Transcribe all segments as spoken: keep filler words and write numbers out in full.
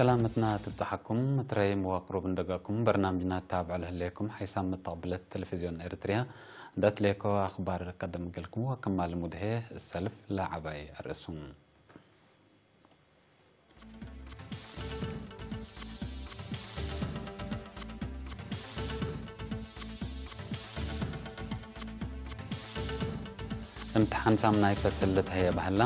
ሰላምትና ትብጽሓኩም። ምትረይም ወቅሩብ እንደጋኩም በርናምጅና ትታብዑ ለህሌኩም ሓይሳም መተቅብለት ቴሌቪዝዮን ኤርትርያ። እንደ ትሌኮ አኽባር ቀደም ገልኩም ወክማል ሙድሄ እሰልፍ ለዐባይ አርእሱም። እምትሓን ሳምናይ ፈስል ልትሀየ በህላ።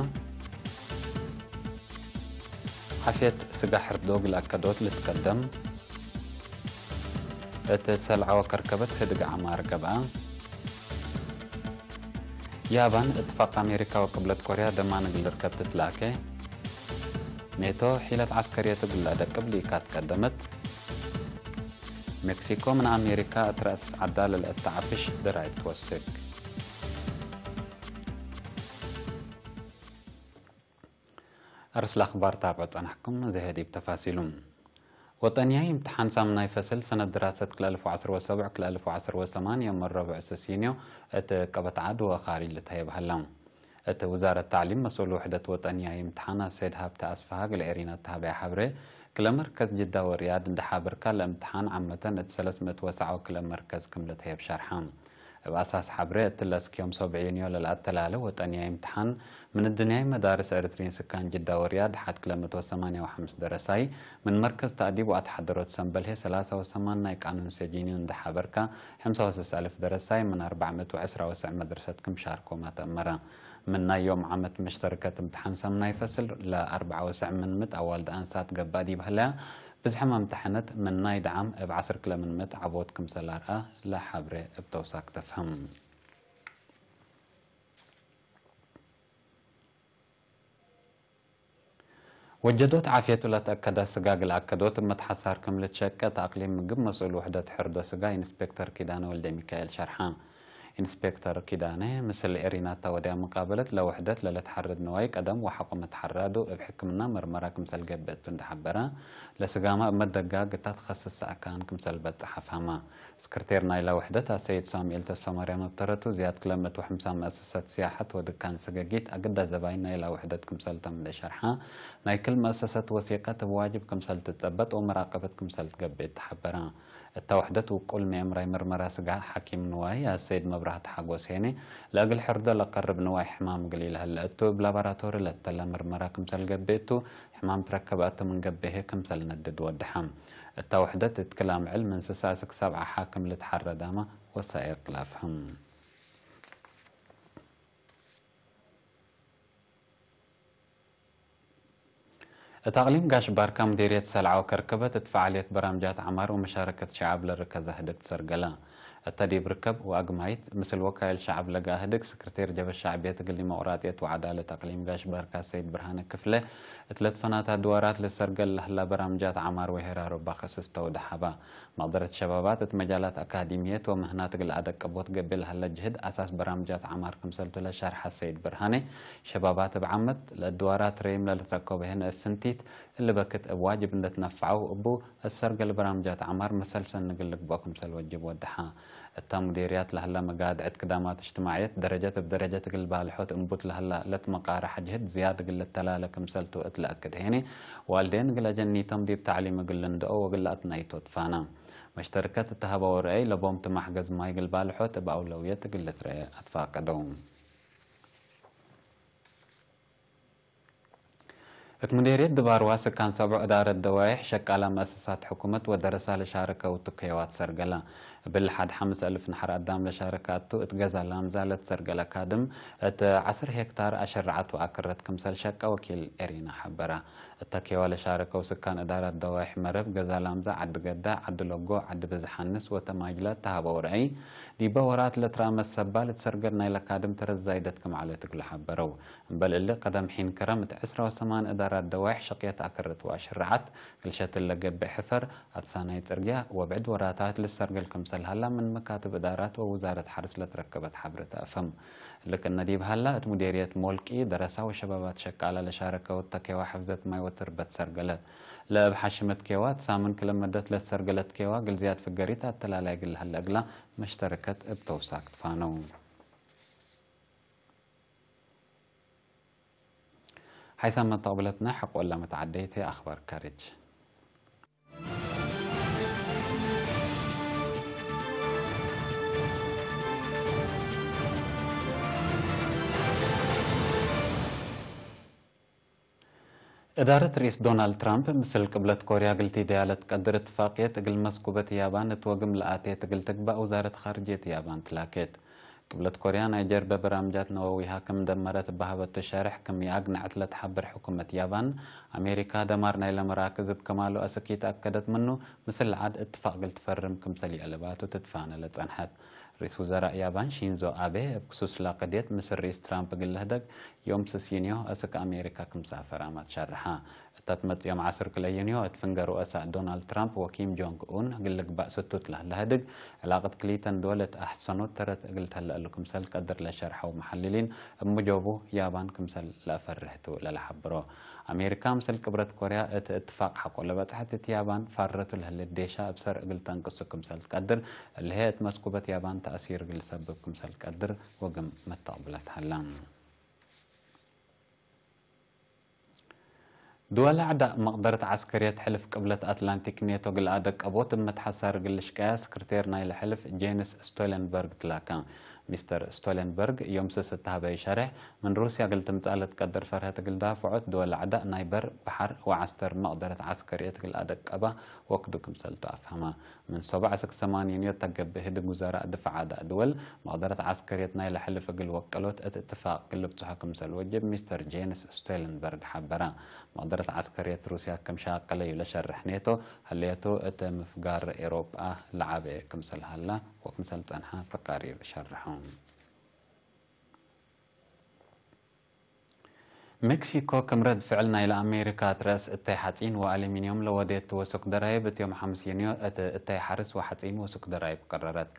ዓፍየት ስጋ ሕርዶ እግል አከዶት ልትቀደም። እት ሰልዐወ ከርከበት ህድግ ዐማር ገብአ። ያባን እትፋቅ አሜሪካ ወቅብለት ኮርያ ደማን እግል ልርከብ ትትላኬ። ኔቶ ሒለት ዐስከርየት እግል ለአደቅብ ሊካት ቀደመት። ሜክሲኮ ምን አሜሪካ እት ረአስ ዐዳ ለልአተዐፍሽ ድራይ ትወስክ። አርስ ለአኽባር ታብዖ ጸናሕኩም፣ ዘሄ ዲብ ተፋሲሉ። ወጠንያይ እምትሓን ሳምናይ ፈስል ሰነት ድራሰት ክልአልፍ ወዐስር ወሰብዕ ክልአልፍ ወዐስር ወሰማንያ ምን ረቡዕ ስሲንዮ እት ቀበት ዐድ ወካሪጅ ልትሀየብ ሀላ። እት ውዛረት ተዕሊም መስኡል ውሕደት ወጠንያይ እምትሓን አሰይድ ሀብተ አስፍሃ እግል ኤሪና ተሀበየ ሐብሬ፣ ክለ መርከዝ ጅዳ ወርያድ እንዴ ሐበርካ ለእምትሓን ዓመተን እት ሰለስ ምእት ወሰብዓ ወክልኤ መርከዝ ክም ልትሀየብ ሸርሐ። እብ አሳስ ሐብሬ፣ እትለ እስክ ዮም ሶብዕይንዮ ለለአተላለ ወጠንያይ እምትሓን፣ ምን እድንያይ መዳርስ ኤረትርይን ስካን ጅዳ ወርያድ፣ ሐድ ክለ ምእት ወሰማንያ ወሐምስ ደረሳይ፣ ምን መርከዝ ተእዲብ ወአትሓደሮት ሰምበል ህዬ፣ ሰላሳ ወሰማን ናይ ቃኑን ሰጂንዮ እንዴ ሐበርካ፣ ሐምሳ ወስስ አልፍ ደረሳይ፣ ምን አርበዕ ምእት ወዕስራ ወሰዕ መድረሰት ክም ሻርኮማ ተአመረ። ምን ናይ ዮም ዓመት መሽተርከት እምትሓን ሳምናይ ፈስል፣ ለአርበዕ ወሰዕ ምን ምእት አዋልድ አንሳት ገብአ ዲብ ህለያ፣ ብዝሕመ እምተሐነት ምን ናይ ደዓም እብ ዐስር ክለ ምን ምእት ዐቦት ክምሰል አርአ ለሐብሬ እብ ተውሳክ ተፍህም። ወጀዶት ዓፍየቱ ለትአከደ ስጋ እግል አከዶት እብ መትሐሳር ክም ልትሸቄ እት አቅሊም ምግብ መስኡል ውሕደት ሕርዶ ስጋ ኢንስፔክተር ኪዳነ ወልደሚካኤል ሸርሐ። ኢንስፔክተር ኪዳነ፣ ምስል ኤሪናታ ወድያ መቃበለት ለውሕደት ለልትሐርድ ንዋይ ቀደም ወሐቆ መትሐራዱ እብ ሕክምና መርመራ ክምሰል ገብእ እቱ እንዴ ሐበረ፣ ለስጋመ እብ መደጋግ እታ ትከስሰ አካን ክምሰል በጽሐ አፍሀመ። ስክርቴር ናይላ ውሕደት አሰይድ ሳሙኤል ተስፋማርያም እብ ተረቱ፣ ዝያድ ክለ ምእት ወሐምሳ መአሰሰት ስያሐት ወድካን ሰገጊት አግዳ ዘባይን ናይላ ውሕደት ክምሰል ተም እንዴ ሸርሐ፣ ናይ ክል መአሰሰት ወሲቀት እብ ዋጅብ ክምሰል ትጸበጥ ወመራቀበት ክምሰል ትገብእ ተሐበረ። እታ ውሕደት ውቁል ምእምራይ መርመራ ስጋ ሐኪም ንዋይ አሰይድ መብራህቱ ሓጎስ ሄኔ፣ ለእግል ሕርዶ ለቀርብ ንዋይ ሕማም እግል ኢለሀለ እቱ፣ እብ ላቦራቶሪ ለተለ መርመራ ክምሰል ገብእ እቱ፣ ሕማም ትረከበ እቱ ምን ገብእ ህዬ ክምሰል ነድድ ወደሐ። እታ ውሕደት እት ክል አምዕል ምን ስሳ እስክ ሰብዓ ሓክም ልትሐረዳመ ወሳይቅ ለአፍህም። እት አቅሊም ጋሽ ባርካ ምዴርየት ሰልዐ ወከርከበት እት ፈዓልየት በራምጃት ዐማር ወመሻረከት ሸዐብ ለርከዘ ህድግ ትሰርገለ። እተ ዲብ ርከብ ወአግማይት ምስል ወካይል ሸዐብ ለገአ ህድግ፣ ስክርቴር ጀብሀት ሸዕብየት እግል ዲሞቅራጥየት ወዐዳለት አቅሊም ጋሽ ባርካ ሰይድ ብርሃነ ክፍለ፣ እት ለትፈናተ አድዋራት ልሰርገል ለህላ በራምጃት ዐማር ወሄራሮባ ክስስ ተወደሐ ሀባ። መቅደረት ሸባባት እት መጃላት አካዲምየት ወምህናት እግል አደቀቦት ገብእ ለሀለ ጅህድ አሳስ በራምጃት ዐማር ክምሰልቱ ለሸርሐ ሰይድ ብርሃኔ፣ ሸባባት እብ ዓመት ለአድዋራት ረይም ለልትረከቦ ህነ እብ ፍንቲት እሊ በክት እብ ዋጅብ እንዴ ትነፈዐው እቡ፣ እት ሰርገል በራምጃት ዐማር መሰልሰል እግል ልግበኦ ክምሰል ወጅብ ወደሐ። እታ ሙዴርያት ለሀላ መጋድዐት ክዳማት እጅትማዕየት ደረጀት እብ ደረጀት እግል ባልሖት እንቡት ለሀላ ለትመቃረሐ ጅህድ ዝያድ እግል ልተላለ ክምሰልቱ እት ለአክድ ሄኔ፣ ዋልዴን እግል አጀኒቶም ዲብ ተዕሊም እግል ልንደኦ ወእግል ለአትናይቶ ትፋና። መሽተርከት እት ሀበው ረአይ ለቦም ትማሕገዝ ማይ እግል ባልሖት እብ አውለውየት እግል ልትረአ አትፋቀደው። እት ሙዴርየት ድባርዋ ስካን ሰብዑ እዳረት ደዋይሕ ሸቃላ መአሰሳት ሕኩመት ወደረሳ ለሻረከው ትከየዋት ሰርገላ። እብል ሐድ ሐምስ አልፍ ነሐር አዳም ለሻረካቱ እት ገዛ ላምዛ ለትሰርገለ ካድም እት ዐስር ሄክታር አሸረዐት ወአክረት ክምሰል ሸቀ ወኪል ኤሪና ሐበረ። እተ ከየዋ ለሻረከው ስካን እዳረት ደዋይሕ መረብ፣ ገዛ ላምዛ፣ ዐዲ ገዳ፣ ዐዲ ለጎ፣ ዐዲ ብዝሓንስ ወተማጅለ ተሀበው ረአይ፣ ዲበ ወራት ለትራመስ ሰባ ልትሰርገል ናይለ ካድም ተረት ዛይደት ክም ዐለት እግሉ ሐበረው። እምበል እሊ፣ ቀደም ሒን ክረም እት ዕስራ ወሰማን እዳራት ደዋይሕ ሸቅየት አክርት ወአሽረዐት፣ ክል ሸትል ለገብእ ሕፈር፣ አትሳናይ ጽርግያ ወብዕድ ወራታት ልሰርገል ክምሰል ሀላ ምን መካትብ እዳራት ወውዛረት ሐርስ ለትረከበት ሐብሬ ተአፍህም። እሊ ክእነ ዲብ ሀላ፣ እት ሙዴርየት ሞልቂ፣ ደረሳ ወሸባባት ሸቃላ ለሻረከው እተ ኬዋ ሕፍዘት ማይ ወትርበት ሰርገለት። ለእብ ሐሽመት ኬዋ እት ሳምን ክለ መደት ለትሰርገለት ኬዋ፣ እግል ዝያድ ፍገሪት አተላላይ እግል ለሀለ እግላ መሽተረከት እብ ተውሳክ ትፋነው። ሓይሳም መተቅብለትና ሐቆ ለመትዓደይት አኽባር ካርጅ። እዳረት ርኢስ ዶናልድ ትራምፕ ምስል ቅብለት ኮርያ እግል ቲደያ ለትቀድር እትፋቅየት እግል መስኩበት ያባን እት ወግም ለአቴት እግል ትግባእ ውዛረት ካርጅየት ያባን ትላኬት። ቅብለት ኮርያ ናይ ጀርበ በራምጃት ነወዊሃ ክም ደመረት እበ ሀበቱ ሸርሕ ክም ይአግነዐት ለትሐብር ሕኩመት ያባን፣ አሜሪካ ደማር ናይለ መራክዝ እብ ከማሉ አስክ ይትአከደት ምኑ፣ ምስል ለዐድ እትፋቅ እግል ትፈርም ክምሰል ይዐለባቱ ትትፋነ ለጸንሐት። ርኢስ ውዘራእ ያባን ሺንዞ አቤ እብ ክሱስ ለቀድየት ምስል ርኢስ ትራምፕ እግል ልህደግ ዮም ስሲንዮ አስክ አሜሪካ ክም ሳፈር አማት ሸርሐ። እተ ትመጽእ ዮም ዐስር ክለ ዩንዮ እት ፍንገ ሩአሳእ ዶናልድ ትራምፕ ወኪም ጆንግ ኡን እግል ልግባእ ስቱት ለህለ ህድግ፣ ዕላቀት ክልኢተን ድወል እት አሕሰኖት ተረት እግል ተህለ እሉ ክምሰል ቀድር ለሸርሐው መሐልሊን፣ እብ ምጆቡ ያባን ክምሰል ለአፈርህ ቱ ለለሐብሮ። አሜሪካ ምስል ቅብረት ኮርያ እት እትፋቅ ሐቆ ለበጽሐት እት ያባን ፋረቱ ለህሌት ዴሻ እብ ሰር እግል ተንቅሱ ክምሰል ትቀድር፣ እሊ ህይ እት መስኩበት ያባን ተአሲር እግል ልሰብብ ክምሰል ቀድር ወግም መተቅብለት ሀላ። ድወል አዕዳእ መቅደረት ዐስከርየት ሕልፍ ቅብለት አትላንቲክ ኔቶ እግል አደቀቦት እብ መትሐሳር እግል ልሽቀያ ስክርቴር ናይለ ሕልፍ ጄንስ ስቶለንበርግ ትላከ። ሚስተር ስቶለንበርግ ዮም ስስ እት ሀበዩ ሸሬሕ፣ ምን ሩስያ እግል ትምጸእ ለትቀድር ፈርሀት እግል ዳፍዖት ድወል አዕዳእ ናይ በር፣ በሐር ወዐስተር መቅደረት ዐስከርየት እግል አደቀባ ወክዱ ክምሰልቱ አፍሀመ። ምን ሰቦዕ አስክ ሰማንዩንዮ ተገብእ ህድግ ውዘራእ ድፋዕ አዳእ ድወል፣ መቅደረት ዐስከርየት ናይለ ሕልፍ እግል ወቀሎት እት እትፋቅ እግል ልብጽሖ ክምሰል ወጅብ ሚስተር ጄንስ ስቶልንበርግ ሐበረ። መቅደረት ዐስከርየት ሩስያ ክም ሻቀለዩ ለሸርሕ ኔቶ፣ ህሌቱ እት ምፍጋር ኤሮጳ ለዐበ ክምሰል ሀላ ወክምሰል ጸንሐ ተቃሪር ሸርሐው። ሜክሲኮ ክም ረድ ፍዕል ናይለ አሜሪካ እት ረአስ እተይ ሐጺን ወአሉሚንዮም ለወዴት ወሱክ ደራይብ እት ዮም ሐምስ ዩንዮ እት እተይ ሐርስ ወሐጺን ወሱክ ደራይብ ቀረረት።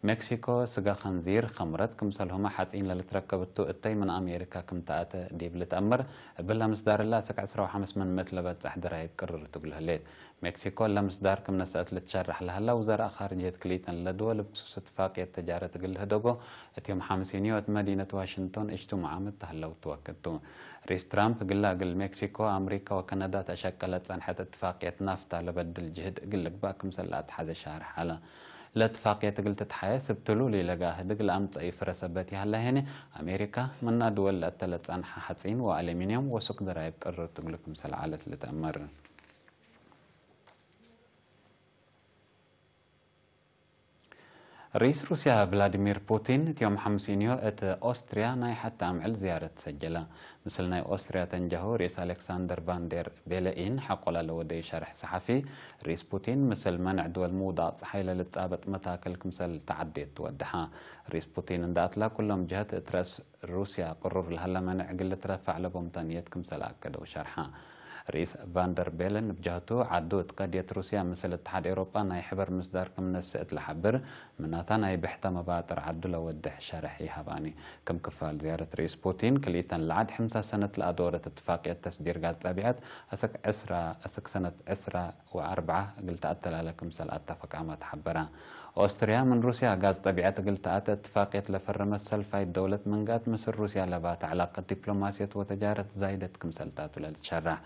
ሜክሲኮ ስገ ከንዚር፣ ከምረት፣ ክምሰልሁመ ሐጺን ለልትረከብ እቱ እተይ ምን አሜሪካ ክም ተአተ ዲብ ልትአመር፣ እብለ ምስዳር እለ አስክ ዕስራ ወሐምስ ምን ምእት ለበጽሕ ደራይብ ቅርር እቱ እግል ህሌት። ሜክሲኮ ለምስዳር ክም ነስአት ልትሸረሕ ለሀላ፣ ውዘራእ ካርጅየት ክልኢተን ለድወል እብ ክሱስ እትፋቅየት ተጃረት እግል ልህደጎ፣ እት ዮም ሐምስ ዩንዮ እት መዲነት ዋሽንግቶን እጅትሙዓ ምተህለው ትወክድ ቱ። ርኢስ ትራምፕ እግላ እግል ሜክሲኮ፣ አምሪካ ወከነዳ ተአሸቀ ለጸንሐት እትፋቅየት ናፍታ ለበድል ጅህድ እግል ልግባእ ክምሰል ለአትሐዜ ሻርሕ ዐለ። ለእትፋቅየት እግል ትትሐየስ እብ ትሉሉይ ለገአ ህድግ ለአምጸዩ ፍረ ሰበት ይሀለ ሄነ፣ አሜሪካ ምና ድወል ለአተ ለጸንሐ ሐጺን ወአሉሚንዮም ወሱክ ደራይብ ቅርርት እግሉ ክምሰል ዐለት ልትአመር። ርኢስ ሩስያ ቭላዲሚር ፑቲን፣ እት ዮም ሐምሲንዮ እት ኦስትርያ ናይ ሐቲ አምዕል ዝያረት ሰጀለ። ምስል ናይ ኦስትርያ ተንጀሁ ርኢስ አሌክሳንደር ቫን ዴር ቤለኢን ሐቆላ ለወደዩ ሸርሕ ሰሓፊ፣ ርኢስ ፑቲን፣ ምስል መንዕ ድወል ምውዳቅ ጸሓይ ለልትጻበጥ መታክል ክምሰል ተዐዴት ትወደሐ። ርኢስ ፑቲን እንደ አትላ፣ ኩሎም ጀህት እት ረአስ ሩስያ ቅሩር ለሀለ መንዕ እግል ልትረፈዕ ለቦም ተ ንየት ክምሰል አከደው ሸርሐ። ርኢስ ቫንደር ቤለን እብ ጀህቱ፣ ዐዱ እት ቀድየት ሩስያ ምስል እትሓድ ኤውሮጳ ናይ ሕበር ምስዳር ክም ነስእ እት ለሐብር፣ ምናታ ናይ ብሕተ መባጥር ዐዱ ለወድሕ ሸርሕ ይሀባኒ። ክም ክፋል ዝያረት ርኢስ ፑቲን፣ ክልኢተን ለዐድ ሕምሳ ሰነት ለአዶረት እትፋቅየት ተስዲር ጋዝ ጠቢዐት አስክ ዕስራ፣ አስክ ሰነት ዕስራ ወአርበዓ እግል ተአተላለ ክምሰል አተፈቃመ ተሐበረ። ኦስትርያ ምን ሩስያ ጋዝ ጠቢዐት እግል ተአተ እትፋቅየት ለፈረመት ሰልፋይት ደውለት ምን ገአት፣ ምስል ሩስያ ለባተ ዕላቀት ዲፕሎማስየት ወተጃረት ዛይደት ክምሰልታቱ ለልትሸረሕ።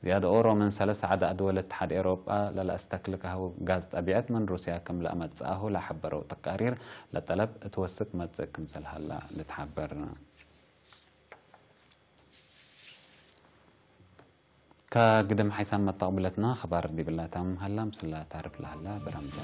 ዝያድ ኦሮ ምን ሰለስ ዐድ አድወል እትሓድ ኤውሮጳ ለለአስተክልካሁ ጋዝ ጠቢዐት ምን ሩስያ ክም ለአመጽአሁ ለሐበረው ተቃሪር፣ ለጠለብ እት ወስክ መጽእ ክምሰል ሀላ ልትሐበር። ከግድም ሓይሳም መተቅብለትና አኽባር ዲብላ ታምም ሀላ፣ ምስላ ታርፍ ለሀላ በራምጃ።